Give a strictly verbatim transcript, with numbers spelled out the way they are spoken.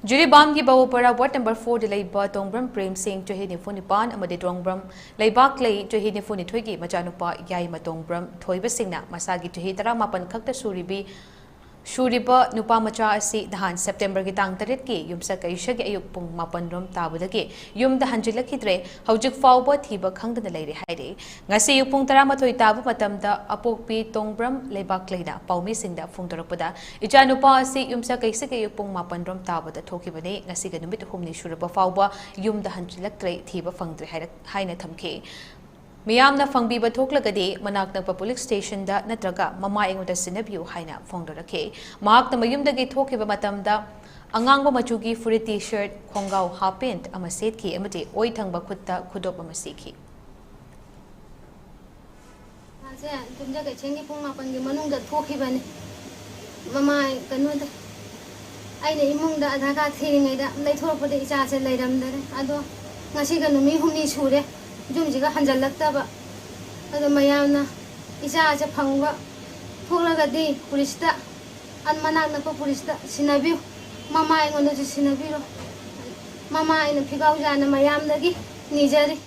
ꯖꯤꯔꯤꯕꯥꯝꯒꯤ ꯕꯥꯕꯨꯄꯥꯔꯥ ward number ꯐꯣꯔꯗ ꯂꯩꯕ ꯇꯣꯡꯕ꯭ꯔꯝ ꯄ꯭ꯔꯦꯝ ꯁꯤꯡ, ꯆꯍꯤ ꯅꯤꯐꯨ ꯅꯤꯄꯥꯟ, ꯑꯃꯗꯤ ꯇꯣꯡꯕ꯭ꯔꯝ ꯂꯩꯕꯥꯛꯂꯩ, ꯆꯍꯤ ꯅꯤꯐꯨ ꯅꯤꯊꯣꯏꯒꯤ ꯃꯆꯥꯅꯨꯄꯥ ꯌꯥꯏꯃ ꯇꯣꯡꯕ꯭ꯔꯝ ꯊꯣꯏꯕꯁꯤꯡꯅ ꯃꯁꯥꯒꯤ ꯆꯍꯤ ꯇꯔꯥꯃꯥꯄꯟ ꯈꯛꯇ ꯁꯨꯔꯤꯕꯤ, ꯁꯨꯔꯤꯕ ꯅꯨꯄꯥ ꯃꯆꯥ ꯑꯁꯤ ꯅꯍꯥꯟ ꯁꯦꯞꯇꯦꯝꯕꯔꯒꯤ ꯇꯥꯡ ꯇꯔꯦꯠꯀꯤ ꯌꯨꯝꯁꯀꯩꯁꯒꯤ ꯑꯌꯨꯛ ꯄꯨꯡ ꯃꯥꯄꯟ ꯔꯣꯝ ꯇꯥꯕꯗꯒꯤ ꯌꯨꯝꯗ ꯍꯟꯖꯤꯜꯂꯛꯈꯤꯗ꯭ꯔꯦ꯫ ꯍꯧꯖꯤꯛ ꯐꯥꯎꯕ ꯊꯤꯕ ꯈꯪꯗꯅ ꯂꯩꯔꯦ ꯍꯥꯏꯔꯤ꯫ ꯉꯁꯤ ꯑꯌꯨꯛ ꯄꯨꯡ ꯇꯔꯥꯃꯥꯊꯣꯏ ꯇꯥꯕ ꯃꯇꯝꯗ ꯑꯄꯣꯛꯄꯤ ꯇꯣꯡꯕ꯭ꯔꯝ ꯂꯩꯕꯥꯛꯂꯩꯅ ꯄꯥꯎꯃꯤꯁꯤꯡꯗ ꯐꯣꯡꯗꯣꯔꯛꯄꯗ, ꯏꯆꯥꯅꯨꯄꯥ ꯑꯁꯤ ꯌꯨꯝꯁꯀꯩꯁꯒꯤ ꯑꯌꯨꯛ ꯄꯨꯡ ꯃꯥꯄꯟ ꯔꯣꯝ ꯇꯥꯕꯗ ꯊꯣꯛꯈꯤꯕꯅꯤ꯫ ꯉꯁꯤꯒ ꯅꯨꯃꯤꯠ ꯍꯨꯝꯅꯤ ꯁꯨꯔꯕ ꯐꯥꯎꯕ ꯌꯨꯝꯗ ꯍꯟꯖꯤꯜꯂꯛꯇ꯭ꯔꯦ, ꯊꯤꯕ ꯐꯪꯗ꯭ꯔꯦ ꯍꯥꯏꯔꯛ-, ꯍꯥꯏꯅ ꯊꯝꯈꯤ꯫ ꯃꯤꯌꯥꯝꯅ ꯐꯪꯕꯤꯕ ꯊꯣꯛꯂꯒꯗꯤ ꯃꯅꯥꯛ ꯅꯛꯄ ꯄꯨꯂꯤꯁ ꯁ꯭ꯇꯦꯁꯟꯗ ꯅꯠꯇ꯭ꯔꯒ ꯃꯃꯥ ꯑꯩꯉꯣꯟꯗ ꯁꯤꯟꯅꯕꯤꯌꯨ ꯍꯥꯏꯅ ꯐꯣꯡꯗꯣꯔꯛꯈꯤ꯫ ꯃꯍꯥꯛꯅ ꯃꯌꯨꯝꯗꯒꯤ ꯊꯣꯛꯈꯤꯕ ꯃꯇꯝꯗ ꯑꯉꯥꯡꯕ ꯃꯆꯨꯒꯤ ꯐꯨꯔꯤꯠ, ꯇꯤ ꯁꯔꯠ, ꯈꯣꯡꯒ꯭ꯔꯥꯎ, ꯍꯥꯞ ꯄꯦꯟꯠ ꯑꯃ ꯁꯦꯠꯈꯤ ꯑꯃꯗꯤ ꯑꯣꯏ ꯊꯪꯕ ꯈꯨꯠꯇ ꯈꯨꯗꯣꯞ ꯑꯃ ꯁꯤꯈꯤ꯫ ꯃꯥꯁꯦ ꯌꯨꯝꯖ ꯀꯩꯁꯦꯟꯒꯤ ꯄꯨꯡ ꯃꯥꯄꯟꯒꯤ ꯃꯅꯨꯡꯗ ꯊꯣꯛꯈꯤꯕꯅꯤ꯫ ꯃꯃꯥ ꯀꯩꯅꯣꯗ ꯑꯩꯅ ꯏꯃꯨꯡꯗ ꯑꯙꯥꯔ ꯀꯥꯔꯗ ꯊꯤꯔꯤꯉꯩꯗ ꯂꯩꯊꯣꯔꯛꯄꯗ ꯏꯆꯥꯁꯦ ꯂꯩꯔꯝꯗꯔꯦ꯫ ꯑꯗꯣ ꯉꯁꯤꯒ ꯅꯨꯃꯤꯠ ꯍꯨꯝꯅꯤ ꯁꯨꯔꯦ ꯌꯨꯝꯁꯤꯒ ꯍꯟꯖꯜꯂꯛꯇꯕ꯫ ꯑꯗꯣ ꯃꯌꯥꯝꯅ ꯏꯆꯥꯁꯦ ꯐꯪꯕ ꯊꯣꯛꯂꯒꯗꯤ ꯄꯨꯂꯤꯁꯇ, ꯑꯟ-, ꯃꯅꯥꯛ ꯅꯛꯄ ꯄꯨꯂꯤꯁꯇ ꯁꯤꯟꯅꯕꯤꯌꯨ꯫ ꯃꯃꯥ ꯑꯩꯉꯣꯟꯗꯁꯨ ꯁꯤꯟꯅꯕꯤꯔꯣ꯫ ꯃꯃꯥ ꯑꯩꯅ ꯐꯤꯒꯥꯎꯖꯥꯅ ꯃꯌꯥꯝꯗꯒꯤ ꯅꯤꯖꯔꯤ꯫